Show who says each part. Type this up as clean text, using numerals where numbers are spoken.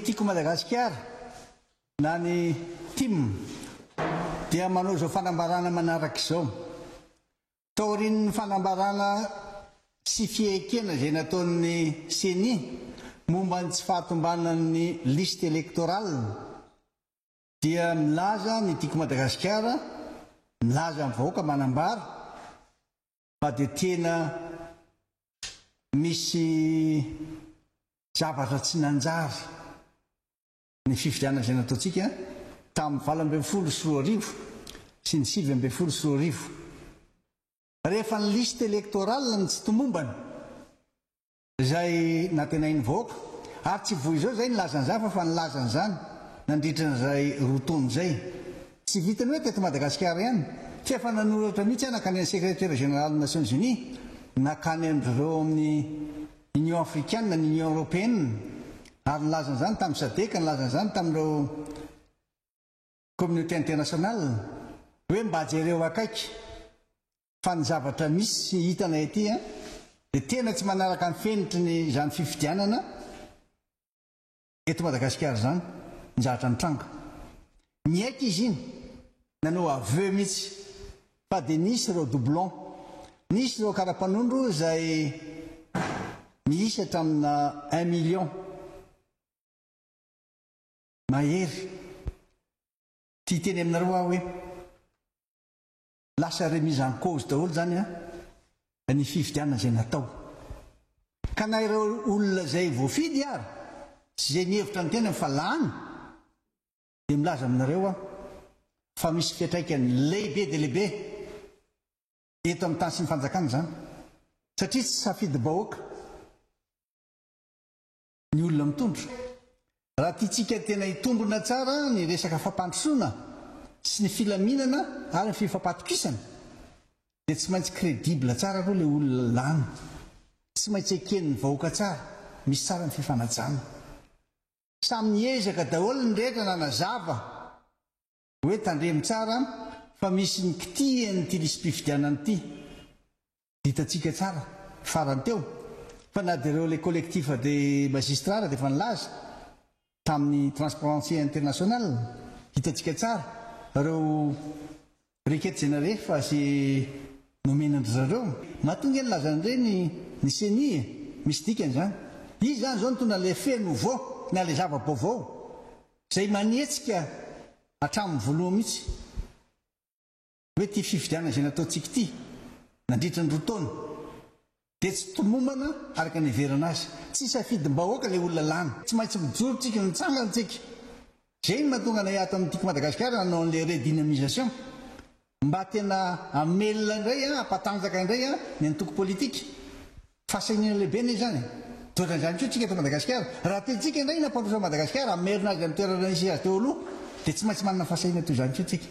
Speaker 1: Tiako Madagasikara na ny tim dia manao izao fanambarana manaraka izao. Taorian'ny fanambarana sy fiekena izay nataon'ny Ceni momba ny tsy fahatombanan'ny liste électorale dia milaza ny Tiako Madagasikara, milaza amin'ny vahoaka, manambara fa dia tena misy zavatra tsy nanjary ny fifidianana izay nataontsika tamin'ny 2018 sy ny 2019. Rehefa ny liste électorale no tsy tomombana izay nantenain'ny vahoaka, ary tsy voa izao izay nilaza an'izany fa efa nilaza an'izany nandritra an'izay roa taona izay. Tsy vitan'ny hoe teto Madagasikara ihany, fa efa nanoratra mihitsy aho nankany amin'ny Secrétaire Général ny Nations Unies, nankany amin-dry zareo amin'ny Union Africaine, ny Union Européenne, ary nilaza an'izany tamin'ny Sadec, nilaza an'izany tamin'ireo Communauté internationale, hoe mba jereo akaiky fa ny zavatra misy sy hitanay aty dia tena tsy manaraka ny fenitry ny izany fifidianana eto Madagasikara izany ny zavatra nitranga. Niaiky izy iny, nanao aveu mihitsy fa dia nisy ireo doublons, nisy ireo kara-panondro izay miisa hatraminà un million. Mahery. Te hiteny aminareo aho hoe lasa remise en cause daholo izany ny fifidianana izay natao. Ka na ireo olona izay voafidy ary sy izay nihevitra ny tenany fa lany dia milaza aminareo aho fa misy fiantraikany lehibe dia lehibe eto amin'ny tany sy ny fanjakana izany satria tsy safidim-bahoaka. Ny olona mitondra. Raha tiantsika tena hitombina tsara ny resaka fampandrosoana sy ny filaminana ary ny fifampatokisana dia tsy maintsy crédible tsara aloha ilay olona lany. Tsy maintsy eken'ny vahoaka tsara, misy tsara ny fifanajana. Samy niezaka daholo ny rehetra nanazava hoe tandremo tsara fa misy ny kitihan'ity lisi-pifidianana ity. Hitantsika tsara farany teo fa na dia ireo le collectif des magistrats ara dia efa nilaza tamin'ny Transparency International, hitantsika tsara ireo requête izay nalefa sy nomena an-dry zareo. Matoa nge nilaza an'ireny ny ceni e, misy dikany izany. Izy izany izao nitondra an'ilay fait nouveau na ilay zava-baovao izay manetsika hatramin'ny voalohany mihitsy. Hoe ity fifidianana izay nataontsika ity nandritra ny roa taona dia tsy tomombana araka ny heverana azy. Tsy safidim-bahoaka ilay olona lany. Tsy maintsy mijoro tsika, mitsangana tsika. Izay no mahatonga anay ato amin'ny Tiako Madagasikara nanao an'ilay redynamisation. Mba tena hamelona indray, hampatanjaka indray ny antoko politika. Fahasahiana lehibe anie izany e. Toa izany koa tsika eto Madagasikara. Raha tiantsika indray ny hampandroso an'i Madagasikara, hamerina azy amin'ny toerana nisy azy teo aloha, dia tsy maintsy manana fahasahiana toy izany koa tsika.